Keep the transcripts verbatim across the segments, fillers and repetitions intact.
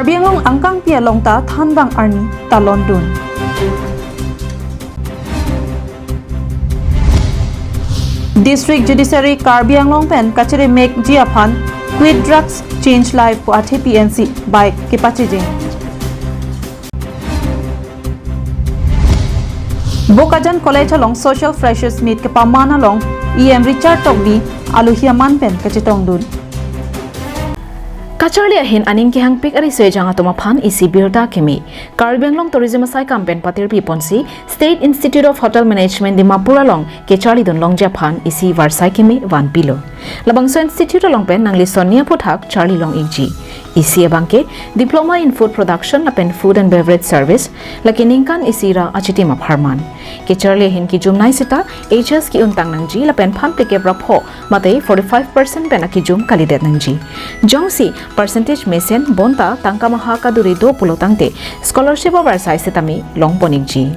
Karbi Anglong angkangpi along ta thanbang arni talon dun. District Judiciary Karbi Anglong pen kachere mekji aphan Quit Drugs Change Life pu athepi N C bike kepachijing. Bokajan College along Social Freshers Meet kepaman along E M Richard Tokbi alohi aman pen kachetongdun. Kacharli ahin aning kehangpik ari sejang atum aphan isi birta keme. Karbi Anglong Tourism asaikam pen patirpi ponsi State Institute of Hotel Management Dimapur along kecharlidun longji aphan isi varsai keme vanpilo. Labangso institute along pen nangli sonni aphuthak charli long-ikji. Isi abangke Diploma in Food Production lapen Food and Beverage Service, lake ningkan isi ra achitim apharman. Kecharli ahin kijumnei seta H S ke-untang nangji lapen phan pekep ra pho mate forty-five percent pen akijum kalidet nangji. Jongsi percentage mesen bonta tangka maha kaduri do pulo tangte scholarship avarsai sitame longpon-ikji.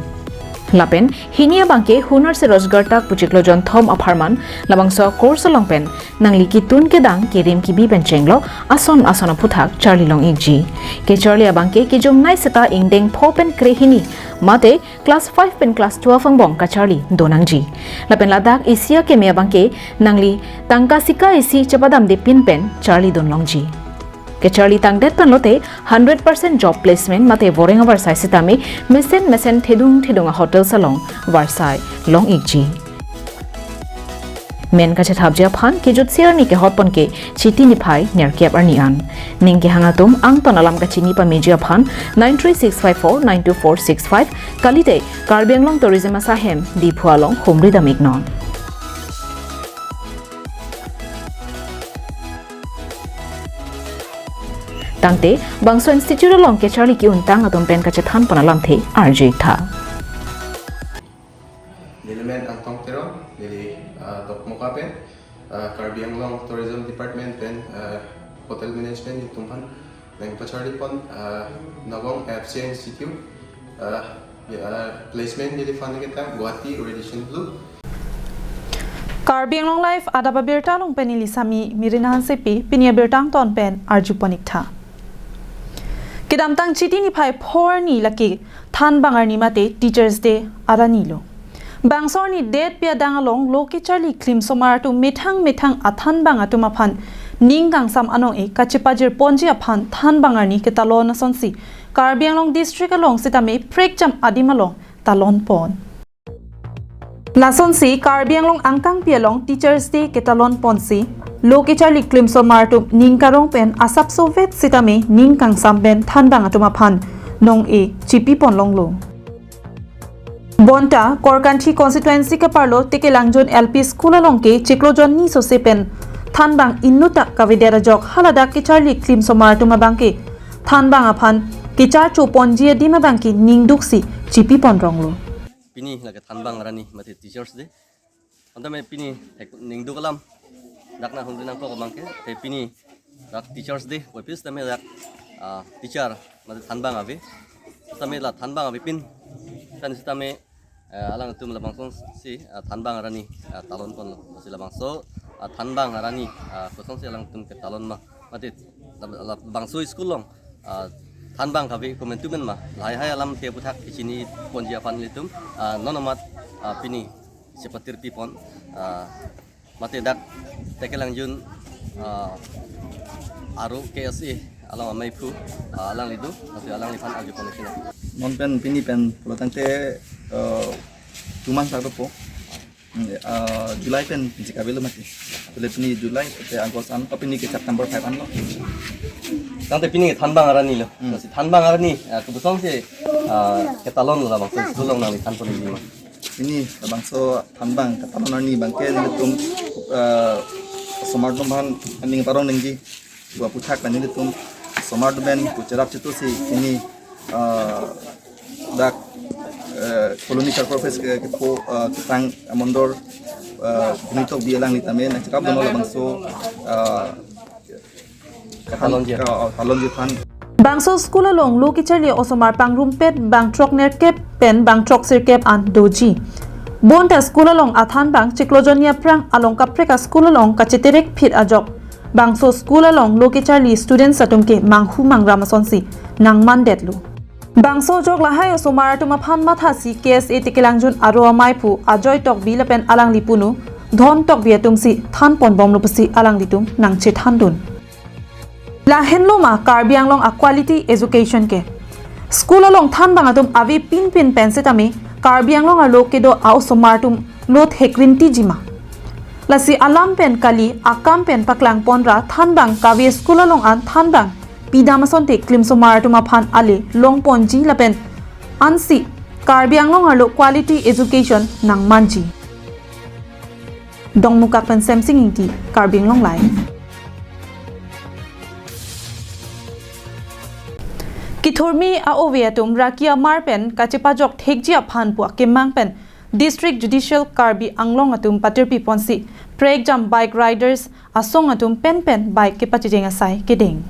Lapen hini abangke Hunar se Rojgar tak pu chiklo jonthom apharman labangso course along pen nangli kitun kedang kerim kebi pen chenglo ason ason aphuthak charli long-ikji. Kecharli abangke kijumnei seta ingdeng pho pen krehini mate class five pen class twelve angbong kacharli do nangji. Lapen ladak isi akeme abangke nangli tangka sika isi chepadamde pin pen charlidun longji. Kecharli tangdet pen lote hundred percent job placement mate voreng avarsai sitame mesen mesen thedung thedung ahotels along varsai long-ikji. Men kachethapji aphan kejutsi arni kehotpon ke Chiti niphai nerkep arni an. Ning kehang atum angton alam kachini pameji aphan nine three six five four nine two four six five kalite Karbi Anglong Tourism asahem Diphu along humri dam-iknon. Tangte bangso institute along kecharli ke-untang atum pen kachethanpon alamthe arju-ik tha. Neli men Angtong Teron, neli, ah, Dokmoka pen, ah, Karbi Anglong Tourism Department pen, ah, Hotel Management atum aphan nangpacharlipon, ah, Nagaon F C I Institute, ah, ya, ah, placement neliphan nangketang Guwahati Radisson Blu. Karbi Anglong Live adap abirta along pen neli Sami Mirina Hansepi, pini abirta angton pen arjupon-ik tha. Kedamtang Chiti niphai pho arni lake thanbang arni mate Teachers Day arni lo. Bangso arni detpi adang along lo kecharli klimsomar atum methang methang athanbang atum aphan ning kangsam anong-e kachepajirponji aphan thanbang arni ketalon asonsi Karbi Anglong District along sitame prekjam adim along talonpon. Lasonsi Karbi Anglong angkangpi along Teachers Day ketalonponsi lo kecharli klimsomar atum ning karong pen asapso vet sitame ning kangsam pen thanbang atum aphan nong-e chipipon longlo. Bonta Korkanthi constituency keparlo Tekelangjun L P School along ke chiklo jonni sose pen thanbang inut ta kavedet ajok haladak kecharli klimsomar atum abangke thanbang aphan kecharchoponji adim abangke ningduksi chipipon ronglo. Pini lake thanbang arni mate Teachers Day. Anta me pini ek ningduk alam dak nanghumri nangkok abangke, te pini dak Teachers Day, office tame dak, ah, teacher mate thanbang ave. Tame la thanbang avepin kan sitame, eh, alangtum labangso si, ah, thanbang arni, ah, talonponlo. Si labangso, ah, thanbang arni, ah, kosonsi alangtum ketalon ma. Mate lab-, labangso school along, ah, thanbang kave komentumen ma. Lahai hai alamthe aphuthak kechiniponji aphan ilitum, ah, non amat, ah, pini chepatirpipon, ah, mate dak Tekelangjun, ah, aro K S A along ameiphu, ah, alangli do, mate alangliphan arjupon-ik sinang. Non pen pini pen pulo tangte, eh, two months ago po. Hmm, ah, July pen pinsi kavelo mati. Pule pini July, te August an, oh, pini ke September five anlo. Tangte pini thanbang arni lo. Hmm. Si thanbang arni, ah, kosonsi, ah, ketalonlo labangso school along nangli thanponji ma. Pini labangso thanbang ketalon arni abangke nelitum, ah, osomar atum aphan aning parong nangji. Pu aphuthak nelitum osomar atum pen kucherap chitu si pini, ah, dak, eh, Colony Circle Office ke, kepo, ah, ketang amondor, ah, Bini Tokbi alangli tame nangcherapdunlo labangso, ah, ketalonji, ah, talonji aphan. Bangso school along lo kecharli osomar pangrumpet bang throk nerkep pen bang throk sirkep an doji. Bonta school along athanbang chiklo jonni aphrang along kaprek a-school along kacheterek phit ajok Bangso school along lo kecharli students atum ke manghu mangram asonsi nangmandetlo. Bangso ajok lahai osomar atum aphan mathasi K S A Tekelangjun aro amei aphu Ajoy Tokbi lapen alangli punu Dhon Tokbi atumsi thanponbomlo pusi alanglitum nangchethandun. Lahenlo ma Karbi Anglong a quality education ke? School along thanbang atum ave pinpin pen setame Karbi Anglong arlo kedo a osomar atum lo thekrinti jima? Lasi alam pen kali, akam pen paklang ponra thanbang kave school along an thanbang pidam asonte klimsomar atum aphan ale longponji lapen ansi Karbi Anglong arlo quality education nangmanji. Dongmukak pen Semsing Ingti, Karbi Anglong Live. Kithurmi a-ove atum raki amar pen kachepajok thekji aphan pu akemang pen District Judicial Karbi Anglong atum patirpi ponsi prekjam bike riders asong atum penpen bike kepachejeng asai kedeng.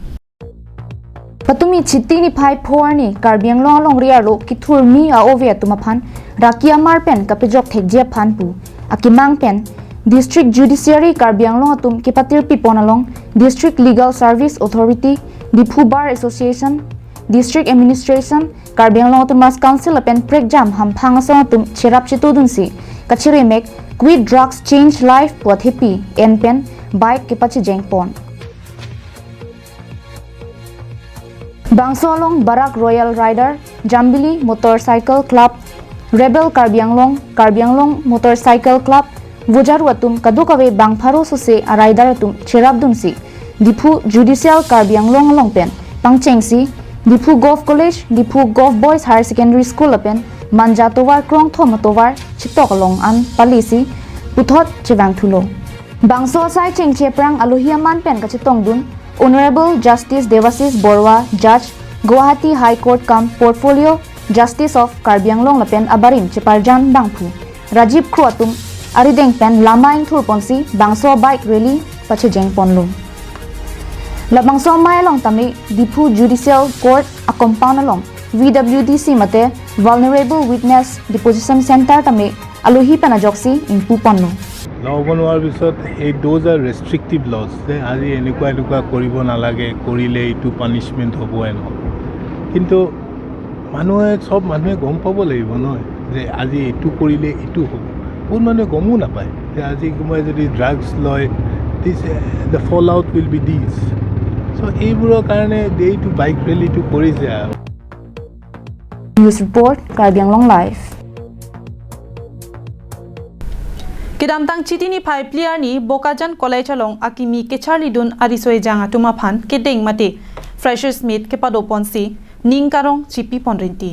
Patumi Chiti niphai pho arni Karbi Anglong alongri arlo kithurmi a-ove atum aphan raki amar pen kapejok thekji aphan pu akemang pen District Judiciary Karbi Anglong atum kepatirpi pon along District Legal Service Authority, Diphu Bar Association, District Administration, Karbi Anglong Autonomous Council lapen prekjam hamphang asong atum cherap chetudunsi kachiremek Quit Drugs Change Life pu athepi en pen bike kepachejeng pon. Bangso along Barak Royal Rider, Jambili Motorcycle Club, Rebel Karbi Anglong, Karbi Anglong Motorcycle Club, Vojaru atum kadokave bang pharo sose a rider atum cherapdunsi Diphu Judicial Karbi Anglong along pen pangchengsi Diphu Govt College, Diphu Govt Boys Higher Secondary School lapen Manja tovar krongthom atovar chetok along an palisi puthot chevangthulo. Bangso asai chengche aphrang alohi aman pen kachetongdun Honorable Justice Devasis Borua, Judge, Guwahati High Court cum Portfolio Justice of Karbi Anglong lapen abarim cheparjan bangphu Rajiv Kro atum arideng pen lama ingthur ponsi bangso bike rally pachejeng ponlo. Labangso amei along tame Diphu Judicial Court a compound along V W D C mate Vulnerable Witness Deposition Center tame alohi pen ajoksi ingpu ponlo. Law বনোৱাৰ পিছত এই, those are restrictive laws, যে আজি এনেকুৱা এনেকুৱা কৰিব নালাগে, কৰিলে এইটো পানিচমেণ্ট হ'ব, এনেকুৱা। কিন্তু মানুহে, সব মানুহে গম পাব লাগিব নহয় যে আজি এইটো কৰিলে এইটো হ'ব। বহুত মানুহে গমো নাপায় যে আজি কোনোবাই যদি ড্ৰাগছ লয়, this, the fallout will be this। চ' এইবোৰৰ কাৰণে এইটো বাইক ৰেলীটো কৰিছে আৰু। News report, Karbi Anglong Live. Kedamtang Chiti niphai phli arni Bokajan College along akimi kecharlidun ariso ejang atum aphan kedeng mate Freshers Meet kepadoponsi ning karong chipi ponrinti.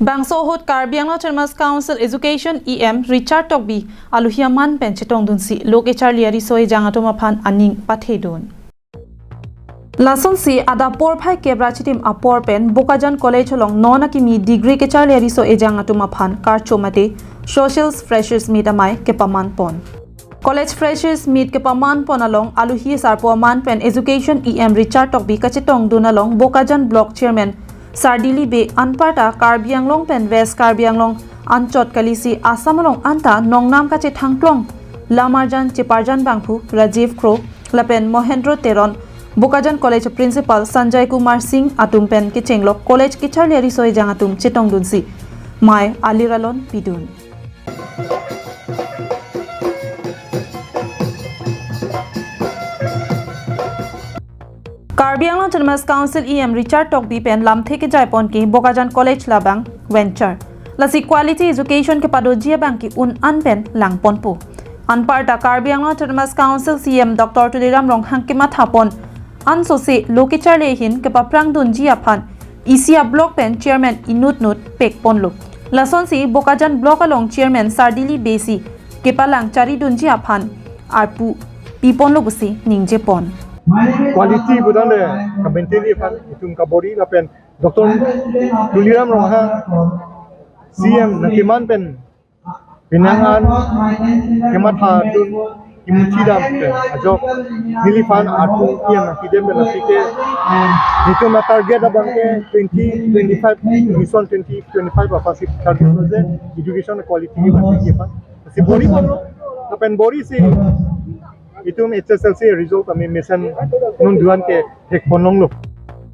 Bangso ahut Karbi Anglong Autonomous Council Education E M Richard Tokbi alohi aman pen chetongdunsi lo kecharli ariso ejang atum aphan aning pathedun. Lasonsi adap porphai kep ra chitim apor pen Bokajan College along non akimi degree kecharli ariso ejang atum aphan karcho mate Social Freshers Meet amei kepaman pon. College Freshers Meet kepaman pon along alohi sarpo aman pen Education E M Richard Tokbi kachetongdun along Bokajan Block Chairman Sardili Bey anparta Karbi Anglong pen West Karbi Anglong anchot kalisi Assam along anta nongnam kachethangklong lamarjan cheparjan bangphu Rajiv Kro lapen Mohendro Teron, Bokajan College Principal Sanjay Kumar Singh atum pen kechenglok college kecharli ariso ejang atum chetongdunsi mei aliralon pidun. Karbi Anglong Autonomous Council E M Richard Tokbi pen lamthe kejai pon ke Bokajan College labang venture. Lasi quality education kepadoji abang ke un an pen lang ponpo. Anparta Karbi Anglong Autonomous Council C E M Doctor Tuliram Ronghang kematha pon ansose lo kecharli ahin kepaphrang dunji aphan isi a block pen chairman inut nut pek ponlo. Lasonsi Bokajan Block along chairman Sardili Bey si kepalang chari dunji aphan arpu pi ponlo pusi ningje pon. Quality budang de ka-maintain aphan itum kabor-i lapen Doctor Tuliram Ronghang C E M nangkeman pen penang an kematha dun kimuchi dam pen ajok neliphan arpu pi nangpidem pen aphi ke itum a-target abang ke twenty twenty-five, mission twenty twenty-five aphan si target lo je education quality kebang aphan si bor-i ponlo lapen bor-i si Itum H S L C result ami mesen non duan ke thekponlonglo.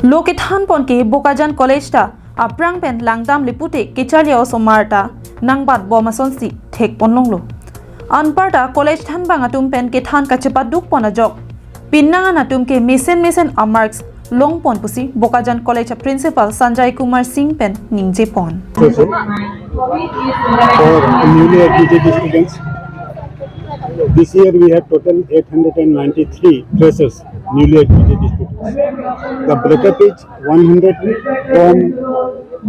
Lo kethanpon ke Bokajan College ta aphrang pen langdamle pute kecharli a-osomar ta nangbatbom asonsi thekponlonglo. Anparta college thanbang atum pen kethan kachepadukpon ajok penang an atum ke mesen mesen a-marks longpon pusi Bokajan College a-principal Sanjay Kumar Singh pen ningjepon. For newly admitted students, this year we have total eight hundred and ninety-three freshers, newly admitted students. The breakup is one hundred from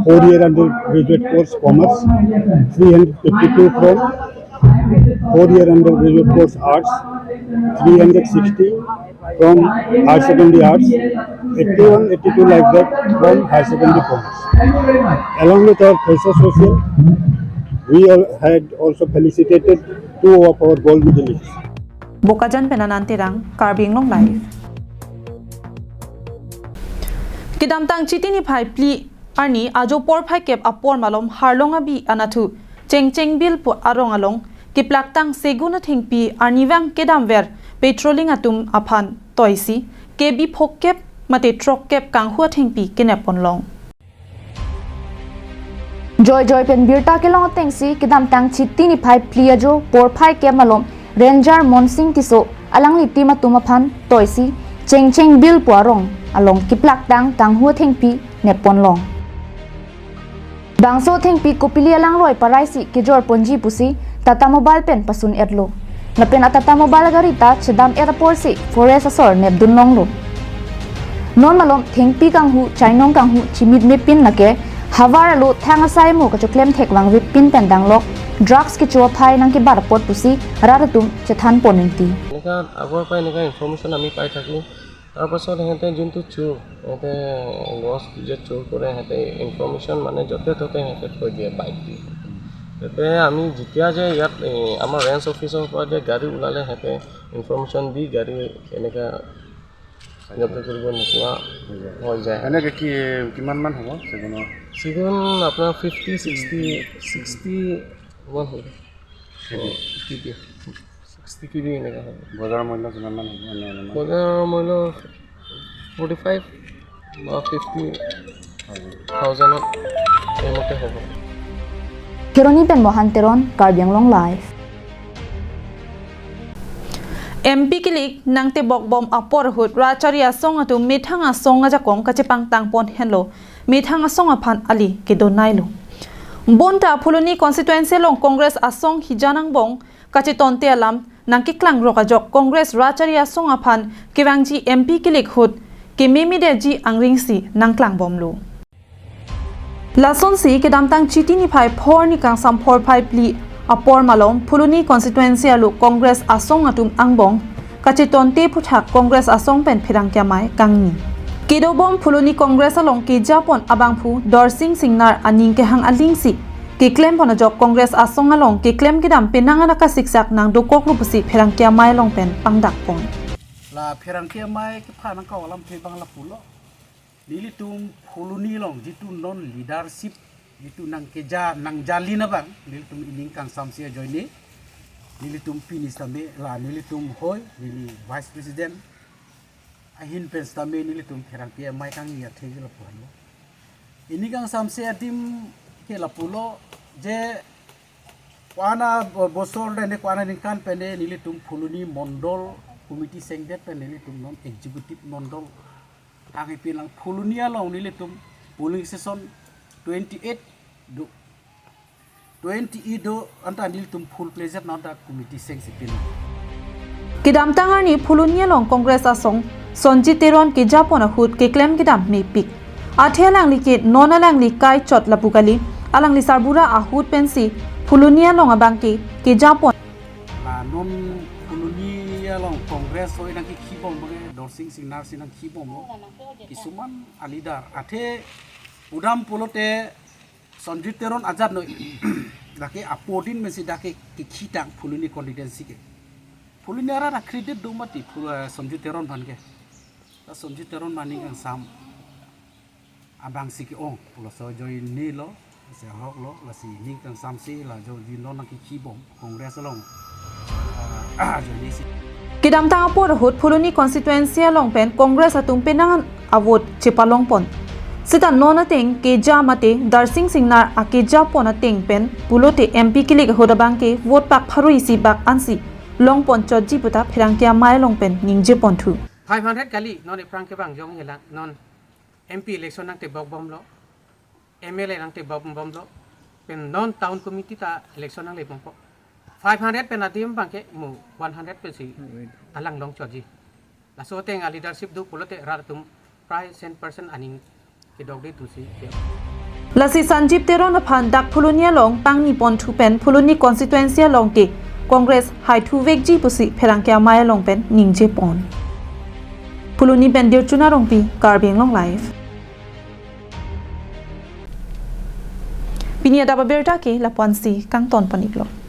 four-year undergraduate course Commerce, three hundred fifty-two from four-year undergraduate course Arts, three hundred sixty from Higher Secondary Arts, eighty-one, eighty-two like that from Higher Secondary Commerce. Along with our fresher social, we all had also felicitated two of our gold medalists. Bokajan pen Anand Terang, Karbi Anglong Live. Kedamtang Chiti niphai phli arni ajo porphai kep apor malom Harlong abi anatthu Chengchengbil pu arong along keplaktang segun athengpi arnivang kedamver patrolling atum aphan toisi kebi phokep mate throkkep kanghu athengpi kenepponlong. Joijoi pen birta kelong atengsi kedamtang Chiti niphai phli ajo porphai kep malom Ranger Monsing Tisso alangli team atum aphan toisi Chengchengbil pu arong along keplaktang kanghu athengpi nepponlong. Bangso athengpi Kopili alangroi paraisi kejorponji pusi Tata Mobile pen pasun-etlo. Lapen a-Tata Mobile gari ta chedam-et aporsi forest asor nepdunlonglo. Non malom thengpi kanghu, chainong kanghu chimit mepin lake havar alo thang asai mo kachoklem thek vangvepin pen danglok drugs kecho aphai nangkebat apot pusi rat atum chethanpon rinti. এনেকা আগৰ পৰা এনেকা ইনফৰমেশ্যন আমি পাই থাকোঁ। তাৰ পাছত সিহঁতে যোনটো চোৰ, সিহঁতে গছ যে চোৰ কৰে, সিহঁতে ইনফৰমেশ্যন মানে য'তে ত'তে সিহঁতে থৈ দিয়ে বাইকটো। সিহঁতে আমি যেতিয়া যে ইয়াত, এ, আমাৰ ৰেঞ্জ অফিচৰ পৰা যে গাড়ী ওলালে, সিহঁতে ইনফৰমেশ্যন দি গাড়ী এনেকা জব্দ কৰিব নোপোৱা হৈ যায়। এনেকে কি, কিমান মান হ'ব চেগুনৰ? চেগুন আপোনাৰ ফিফটি, ছিক্সটি, ছিক্সটি মান হ'ব। কেবি? কেবি। ছিক্সটি কেবি এনেকা হ'ব। বজাৰ মূল্য কিমান মান হ'ব এনে অনুমান? বজাৰ মূল্য ফৰ্টি ফাইভ বা ফিফটি থাউজেণ্ডত এইমতে হ'ব। Kheroni pen Mohan Teron, Karbi Anglong Live. M P kilik nangtebokbom apor ahut rachari asong atum methang asong ajakong kachepangtangpon henlo, methang asong aphan ali kedonailo. Bonta Phuloni constituency along Congress asong hijan angbong kachetonte alam nangkeklangrok ajok Congress rachari asong aphan kevangji M P kilik ahut kememedetji angringsi nangklangbomlo. Lasonsi kedamtang Chiti niphai phongo arni kangsam phorphai phli apor malom Phuloni constituency along Congress asong atum angbong kachetonte aphuthak Congress asong pen pherangke amei kangni. Kedobom Phuloni Congress along kejapon abangphu Dorsing Singnar aning kehang alingsi keklempon ajok Congress asong along keklem kedam penang an akasiksak nangdokoklo pusi pherangke amei along pen pangdakpon. La pherangke amei kepha nangkau alamthe abang lapulo. Nelitum Phuloni along jitu non leadership, jitu nangkeja, nangjalin abang, nelitum ining kangsamse ajoine, nelitum pini sitame, la nelitum hoi, neli vice president ahin pen sitame nelitum pherangke amei kangni athe ke lapu henlo. Ining kangsamse adim ke lapulo je ko-an a bo-, bosor dene ko-an aningkan pen de nelitum Phuloni Mondol Committee sengdet pen nelitum non executive Mondol tangipin lang Phuloni along nelitum polling station twenty-eight do. Twenty-eight do anta nelitum full-fledged non ta committee sengsipin. Kedamtang arni Phuloni along Congress asong Sonjit Teron kejapon ahut keklem kedam mepik. Athe alangli ke non alangli kai chot lapu kali, alangli sarbura ahut pensi Phuloni along abangke kejapon. La non Phuloni along Congress hoi nangkekhibom abangke Dorsing Singnar si nangkhibomlo. Kisuman a-leader. Athe pudam pulote Sonjit Teron ajat noi. Lake apodin pensi dak ke kekhitang Phuloni constituency ke. Phuloni arat a-credit do mati Phul-, eh, Sonjit Teron aphan ke. La Sonjit Teron aning kangsam abangsi ke-ong, pulo so ajoinelo, lasi ahoklo, lasi ining kangsamse la ajoine non nangkekhibom Congress along. Ah, ajoinesi. Kedamtang apor ahut Phuloni constituency along pen Congress atum penang an avote chepalongpon. Sita non ateng keja mate Darsing Singnar akeja pon ateng pen pulote M P kilik ahut abangke vote pak pharo isi bak ansi longpon chotji puta pherangke amei along pen ningjeponthu. Five hundred kali non ephrang kevang jong helang non M P election nangtebok bomlo, M L A nangtebok bomlo, pen non town committee ta election nangle bompo. Five hundred pen adim abangke mo one hundred pensi alang long chotji. Laso ateng a leadership do pulote rat atum prai cent percent aning kedokde tusi. Lasi Sanjib Teron aphan dak Phuloni along tangni ponthu pen Phuloni constituency along ke Congress haithu vekji pusi pherangke amei along pen ningjepon. Phuloni pen Dirchuna Rongpi, Karbi Anglong Live. Pini adap abirta ke lapu-ansi kangton pon-iklo.